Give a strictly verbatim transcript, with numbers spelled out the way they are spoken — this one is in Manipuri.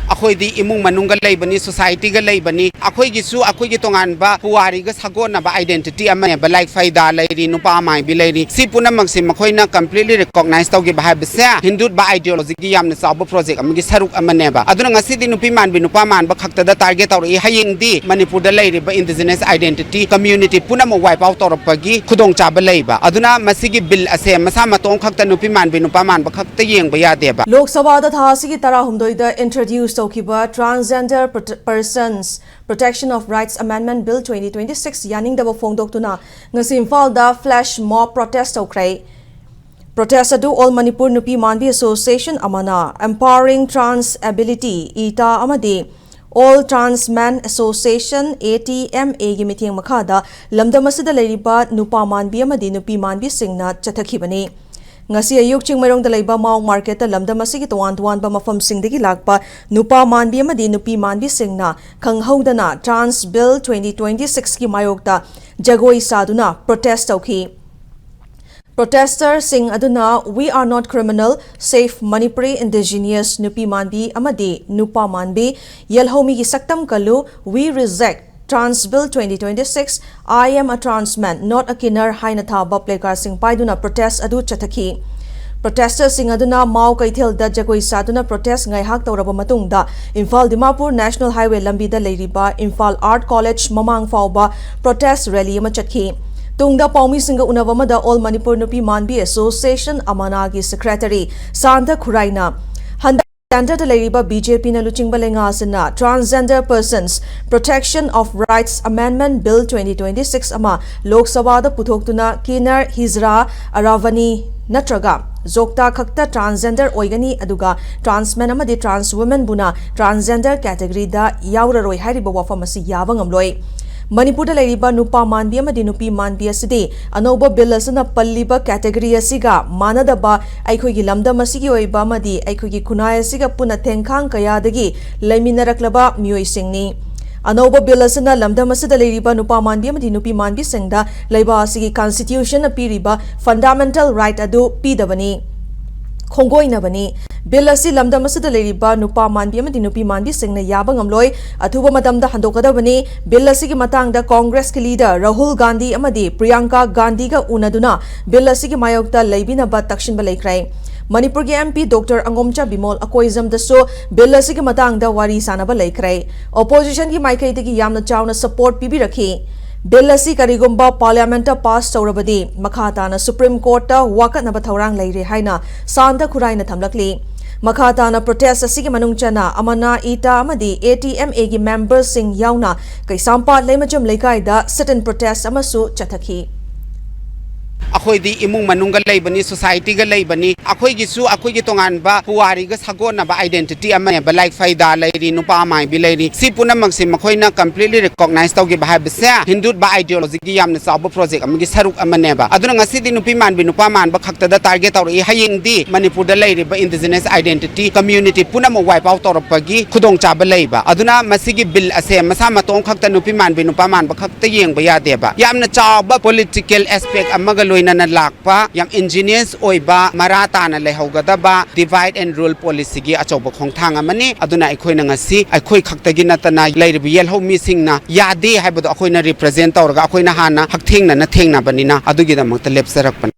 ꯑꯩꯈꯣꯏꯗꯤ ꯏꯃꯨꯡ ꯃꯅꯨꯡꯒ ꯂꯩꯕꯅꯤ, ꯁꯣꯁꯥꯏꯇꯤꯒ ꯂꯩꯕꯅꯤ꯫ ꯑꯩꯈꯣꯏꯒꯤꯁꯨ ꯑꯩꯈꯣꯏꯒꯤ ꯇꯣꯉꯥꯟꯕ ꯄꯨꯋꯥꯔꯤꯒ ꯁꯥꯒꯣꯟꯅꯕ identity ꯑꯃꯅꯦꯕ꯫ ꯂꯥꯏꯛ ꯐꯩꯗꯥ ꯂꯩꯔꯤ, ꯅꯨꯄꯥ ꯃꯥꯟꯕꯤ ꯂꯩꯔꯤ꯫ ꯁꯤ ꯄꯨꯝꯅꯃꯛꯁꯦ ꯃꯈꯣꯏꯅ completely recognize ꯇꯧꯈꯤꯕ ꯍꯥꯏꯕꯁꯦ ꯍꯤꯟꯗꯨꯠꯕ ideologyꯒꯤ ꯌꯥꯝꯅ ꯆꯥꯎꯕ project ꯑꯃꯒꯤ ꯁꯔꯨꯛ ꯑꯃꯅꯦꯕ꯫ ꯑꯗꯨꯅ ꯉꯁꯤꯗꯤ ꯅꯨꯄꯤ ꯃꯥꯟꯕꯤ, ꯅꯨꯄꯥ ꯃꯥꯟꯕ ꯈꯛꯇꯗ target ꯇꯧꯔꯛꯏ꯫ ꯍꯌꯦꯡꯗꯤ ꯃꯅꯤꯄꯨꯔꯗ ꯂꯩꯔꯤꯕ indigenous identity community ꯄꯨꯝꯅꯃꯛ wipe out ꯇꯧꯔꯛꯄꯒꯤ ꯈꯨꯗꯣꯡꯆꯥꯕ ꯂꯩꯕ꯫ ꯑꯗꯨꯅ ꯃꯁꯤꯒꯤ bill ꯑꯁꯦ ꯃꯁꯥ ꯃꯇꯣꯝ ꯈꯛꯇ ꯅꯨꯄꯤ ꯃꯥꯟꯕꯤ, ꯅꯨꯄꯥ ꯃꯥꯟꯕ ꯈꯛꯇ ꯌꯦꯡꯕ ꯌꯥꯗꯦꯕ꯫ ꯂꯣꯛ ꯁꯚꯥꯗ ꯊꯥ ꯑꯁꯤꯒꯤ ꯇꯔꯥꯍꯨꯝꯗꯣꯏꯗ introduce ꯇꯧꯈꯤꯕ Transgender Prote-, Persons Protection of Rights Amendment Bill twenty twenty-six ꯌꯥꯅꯤꯡꯗꯕ ꯐꯣꯡꯗꯣꯛꯇꯨꯅ ꯉꯁꯤ ꯏꯝꯐꯥꯜꯗ flash mob protest ꯇꯧꯈ꯭ꯔꯦ꯫ Protest ꯑꯗꯨ All Manipur ꯅꯨꯄꯤ ꯃꯥꯟꯕꯤ Association ꯑꯃꯅ, Empowering Trans Ability, ꯏꯇꯥ, ꯑꯃꯗꯤ All Trans Men Association, A T M A ꯒꯤ ꯃꯤꯠꯌꯦꯡ ꯃꯈꯥꯗ ꯂꯝꯗꯝ ꯑꯁꯤꯗ ꯂꯩꯔꯤꯕ ꯅꯨꯄꯥ ꯃꯥꯟꯕꯤ ꯑꯃꯗꯤ ꯅꯨꯄꯤ ꯃꯥꯟꯕꯤꯁꯤꯡꯅ ꯆꯠꯊꯈꯤꯕꯅꯤ꯫ ꯉꯁꯤ ꯑꯌꯨꯛ ꯆꯤꯡꯃꯩꯔꯣꯡꯗ ꯂꯩꯕ ꯃꯥꯎ ꯃꯥꯔꯀꯦꯠꯇ ꯂꯝꯗꯝ ꯑꯁꯤꯒꯤ ꯇꯣꯉꯥꯟ ꯇꯣꯉꯥꯟꯕ ꯃꯐꯝꯁꯤꯡꯗꯒꯤ ꯂꯥꯛꯄ ꯅꯨꯄꯥ ꯃꯥꯟꯕꯤ ꯑꯃꯗꯤ ꯅꯨꯄꯤ ꯃꯥꯟꯕꯤꯁꯤꯡꯅ ꯈꯪꯍꯧꯗꯅ Trans Bill twenty twenty-six ꯀꯤ ꯃꯥꯌꯣꯛꯇ ꯖꯒꯣꯏ ꯁꯥꯗꯨꯅ protest ꯇꯧꯈꯤ꯫ Protestersꯁꯤꯡ ꯑꯗꯨꯅ "We are not criminal, save Manipuri indigenous ꯅꯨꯄꯤ ꯃꯥꯟꯕꯤ ꯑꯃꯗꯤ ꯅꯨꯄꯥ ꯃꯥꯟꯕꯤ, ꯌꯦꯜꯍꯧꯃꯤꯒꯤ ꯁꯛꯇꯝ ꯀꯜꯂꯨ, We reject Trans Bill twenty twenty-six, I am a trans man, not a kinner" ꯍꯥꯏꯅ ꯊꯥꯕ placardꯁꯤꯡ ꯄꯥꯏꯗꯨꯅ protest ꯑꯗꯨ ꯆꯠꯊꯈꯤ꯫ Protestersꯁꯤꯡ ꯑꯗꯨꯅ ꯃꯥꯎ ꯀꯩꯊꯦꯜꯗ ꯖꯒꯣꯏ ꯁꯥꯗꯨꯅ protest ꯉꯥꯏꯍꯥꯛ ꯇꯧꯔꯕ ꯃꯇꯨꯡꯗ ꯏꯝꯐꯥꯜ ꯗꯤꯃꯥꯄꯨꯔ National Highway ꯂꯝꯕꯤꯗ ꯂꯩꯔꯤꯕ ꯏꯝꯐꯥꯜ Art College ꯃꯃꯥꯡ ꯐꯥꯎꯕ protest rally ꯑꯃ ꯆꯠꯈꯤ꯫ ꯇꯨꯡꯗ ꯄꯥꯎꯃꯤꯁꯤꯡꯒ ꯎꯅꯕ ꯑꯃꯗ All Manipur ꯅꯨꯄꯤ ꯃꯥꯟꯕꯤ Association, ꯑꯃꯅꯥꯒꯤ secretary ꯁꯥꯟꯇ ꯈꯨꯔꯥꯏꯅ ꯍꯟꯗꯛ centreꯗ ꯂꯩꯔꯤꯕ BJPꯅ ꯂꯨꯆꯤꯡꯕ ꯂꯩꯉꯥꯛ ꯑꯁꯤꯅ Transgender Persons Protection of Rights Amendment Bill twenty twenty-six ꯑꯃ ꯂꯣꯛ ꯁꯚꯥꯗ ꯄꯨꯊꯣꯛꯇꯨꯅ kinner, hijra, aravani ꯅꯠꯇ꯭ꯔꯒ ꯖꯣꯛꯇꯥ ꯈꯛꯇ transgender ꯑꯣꯏꯒꯅꯤ, ꯑꯗꯨꯒ trans men ꯑꯃꯗꯤ trans womenꯕꯨꯅ transgender categoryꯗ ꯌꯥꯎꯔꯔꯣꯏ ꯍꯥꯏꯔꯤꯕ ꯋꯥꯐꯝ ꯑꯁꯤ ꯌꯥꯕ ꯉꯝꯂꯣꯏ꯫ ꯃꯅꯤꯄꯨꯔꯗ ꯂꯩꯔꯤꯕ ꯅꯨꯄꯥ ꯃꯥꯟꯕꯤ ꯑꯃꯗꯤ ꯅꯨꯄꯤ ꯃꯥꯟꯕꯤ ꯑꯁꯤꯗꯤ ꯑꯅꯧꯕ bill ꯑꯁꯤꯅ ꯄꯜꯂꯤꯕ category ꯑꯁꯤꯒ ꯃꯥꯟꯅꯗꯕ ꯑꯩꯈꯣꯏꯒꯤ ꯂꯝꯗꯝ ꯑꯁꯤꯒꯤ ꯑꯣꯏꯕ ꯑꯃꯗꯤ ꯑꯩꯈꯣꯏꯒꯤ ꯈꯨꯟꯅꯥꯏ ꯑꯁꯤꯒ ꯄꯨꯟꯅ ꯊꯦꯡꯈꯥꯡ ꯀꯌꯥꯗꯒꯤ ꯂꯩꯃꯤꯟꯅꯔꯛꯂꯕ ꯃꯤꯑꯣꯏꯁꯤꯡꯅꯤ꯫ ꯑꯅꯧꯕ bill ꯑꯁꯤꯅ ꯂꯝꯗꯝ ꯑꯁꯤꯗ ꯂꯩꯔꯤꯕ ꯅꯨꯄꯥ ꯃꯥꯟꯕꯤ ꯑꯃꯗꯤ ꯅꯨꯄꯤ ꯃꯥꯟꯕꯤꯁꯤꯡꯗ ꯂꯩꯕꯥꯛ ꯑꯁꯤꯒꯤ constitutionꯅ ꯄꯤꯔꯤꯕ fundamental right ꯑꯗꯨ ꯄꯤꯗꯕꯅꯤ, ꯈꯣꯡꯒꯣꯏꯅꯕꯅꯤ꯫ ꯕꯤꯜ ꯑꯁꯤ ꯂꯝꯗꯝ ꯑꯁꯤꯗ ꯂꯩꯔꯤꯕ ꯅꯨꯄꯥ ꯃꯥꯟꯕꯤ ꯑꯃꯗꯤ ꯅꯨꯄꯤ ꯃꯥꯟꯕꯤꯁꯤꯡꯅ ꯌꯥꯕ ꯉꯝꯂꯣꯏ꯫ ꯑꯊꯨꯕ ꯃꯇꯝꯗ ꯍꯟꯗꯣꯛꯀꯗꯕꯅꯤ꯫ ꯕꯤꯜ ꯑꯁꯤꯒꯤ ꯃꯇꯥꯡꯗ ꯀꯣꯡꯒ꯭ꯔꯦꯁꯀꯤ ꯂꯤꯗꯔ ꯔꯥꯍꯨꯜ ꯒꯥꯟꯙꯤ ꯑꯃꯗꯤ ꯄ꯭ꯔꯤꯌꯥꯡꯀꯥ ꯒꯥꯟꯙꯤꯒ ꯎꯅꯗꯨꯅ ꯕꯤꯜ ꯑꯁꯤꯒꯤ ꯃꯥꯌꯣꯛꯇ ꯂꯩꯕꯤꯅꯕ ꯇꯛꯁꯤꯟꯕ ꯂꯩꯈ꯭ꯔꯦ꯫ ꯃꯅꯤꯄꯨꯔꯒꯤ M P Doctor ꯑꯉꯣꯝꯆꯥ Bimol ꯑꯀꯣꯏꯖꯝꯗꯁꯨ bill ꯑꯁꯤꯒꯤ ꯃꯇꯥꯡꯗ ꯋꯥꯔꯤ ꯁꯥꯅꯕ ꯂꯩꯈ꯭ꯔꯦ꯫ ꯑꯣꯄꯣꯖꯤꯁꯟꯒꯤ ꯃꯥꯏꯀꯩꯗꯒꯤ ꯌꯥꯝꯅ ꯆꯥꯎꯅ ꯁꯄꯣꯔꯠ ꯄꯤꯕꯤꯔꯛꯈꯤ꯫ ꯕꯤꯜ ꯑꯁꯤ ꯀꯔꯤꯒꯨꯝꯕ ꯄꯥꯔꯂꯤꯌꯥꯃꯦꯟꯠꯇ ꯄꯥꯁ ꯇꯧꯔꯕꯗꯤ ꯃꯈꯥ ꯇꯥꯅ ꯁꯨꯄ꯭ꯔꯤꯝ ꯀꯣꯔꯠꯇ ꯋꯥꯀꯠꯅꯕ ꯊꯧꯔꯥꯡ ꯂꯩꯔꯦ ꯍꯥꯏꯅ ꯁꯥꯟꯇ ꯈꯨꯔꯥꯏꯅ ꯊꯝꯂꯛꯂꯤ꯫ ꯃꯈꯥ ꯇꯥꯅ ꯄ꯭ꯔꯣꯇꯦꯁ ꯑꯁꯤꯒꯤ ꯃꯅꯨꯡ ꯆꯟꯅ ꯑꯃꯅꯥ ꯏꯇꯥ ꯑꯃꯗꯤ A T M A ꯒꯤ ꯃꯦꯝꯕꯔꯁꯤꯡ ꯌꯥꯎꯅ ꯀꯩꯁꯥꯝꯄꯥꯠ ꯂꯩꯃꯖꯝ ꯂꯩꯀꯥꯏꯗ sit-in protest ꯑꯃꯁꯨ ꯆꯠꯊꯈꯤ꯫ ꯑꯩꯈꯣꯏꯗꯤ ꯏꯃꯨꯡ ꯃꯅꯨꯡꯒ ꯂꯩꯕꯅꯤ, ꯁꯣꯁꯥꯏꯇꯤꯒ ꯂꯩꯕꯅꯤ꯫ ꯑꯩꯈꯣꯏꯒꯤꯁꯨ ꯑꯩꯈꯣꯏꯒꯤ ꯇꯣꯉꯥꯟꯕ ꯄꯨꯋꯥꯔꯤꯒ ꯁꯥꯒꯣꯟꯅꯕ identity ꯑꯃꯅꯦꯕ꯫ ꯂꯥꯏꯛ ꯐꯩꯗꯥ ꯂꯩꯔꯤ, ꯅꯨꯄꯥ ꯃꯥꯏꯕꯤ ꯂꯩꯔꯤ꯫ ꯁꯤ ꯄꯨꯝꯅꯃꯛꯁꯦ ꯃꯈꯣꯏꯅ completely recognize ꯇꯧꯈꯤꯕ ꯍꯥꯏꯕꯁꯦ ꯍꯤꯟꯗꯨꯠꯕ ideology ꯒꯤ ꯌꯥꯝꯅ ꯆꯥꯎꯕ project ꯑꯃꯒꯤ ꯁꯔꯨꯛ ꯑꯃꯅꯦꯕ꯫ ꯑꯗꯨꯅ ꯉꯁꯤꯗꯤ ꯅꯨꯄꯤ ꯃꯥꯟꯕꯤ, ꯅꯨꯄꯥ ꯃꯥꯟꯕ ꯈꯛꯇꯗ target ꯇꯧꯔꯛꯏ꯫ ꯍꯌꯦꯡꯗꯤ ꯃꯅꯤꯄꯨꯔꯗ ꯂꯩꯔꯤꯕ indigenous identity community ꯄꯨꯝꯅꯃꯛ wipe out ꯇꯧꯔꯛꯄꯒꯤ ꯈꯨꯗꯣꯡꯆꯥꯕ ꯂꯩꯕ꯫ ꯑꯗꯨꯅ ꯃꯁꯤꯒꯤ ꯕꯤꯜ ꯑꯁꯦ ꯃꯁꯥ ꯃꯇꯣꯝ ꯈꯛꯇ ꯅꯨꯄꯤ ꯃꯥꯟꯕꯤ, ꯅꯨꯄꯥ ꯃꯥꯟꯕ ꯈꯛꯇ ꯌꯦꯡꯕ ꯌꯥꯗꯦꯕ꯫ ꯌꯥꯝꯅ ꯆꯥꯎꯕ political aspect ꯑꯃꯒ ꯂꯣꯏꯅꯅ ꯂꯥꯛꯄ, ꯌꯥꯝ ingenious ꯑꯣꯏꯕ, ꯃꯔꯥ ꯇꯥꯅ ꯂꯩꯍꯧꯒꯗꯕ divide and rule policy ꯒꯤ ꯑꯆꯧꯕ ꯈꯣꯡꯊꯥꯡ ꯑꯃꯅꯤ꯫ ꯑꯗꯨꯅ ꯑꯩꯈꯣꯏꯅ ꯉꯁꯤ ꯑꯩꯈꯣꯏ ꯈꯛꯇꯒꯤ ꯅꯠꯇꯅ ꯂꯩꯔꯤꯕ ꯌꯦꯜꯍꯧ ꯃꯤꯁꯤꯡꯅ ꯌꯥꯗꯦ ꯍꯥꯏꯕꯗꯣ ꯑꯩꯈꯣꯏꯅ represent ꯇꯧꯔꯒ, ꯑꯩꯈꯣꯏꯅ ꯍꯥꯟꯅ ꯍꯛꯊꯦꯡꯅꯅ ꯊꯦꯡꯅꯕꯅꯤꯅ ꯑꯗꯨꯒꯤꯗꯃꯛꯇ ꯂꯦꯞꯆꯔꯛꯄꯅꯤ꯫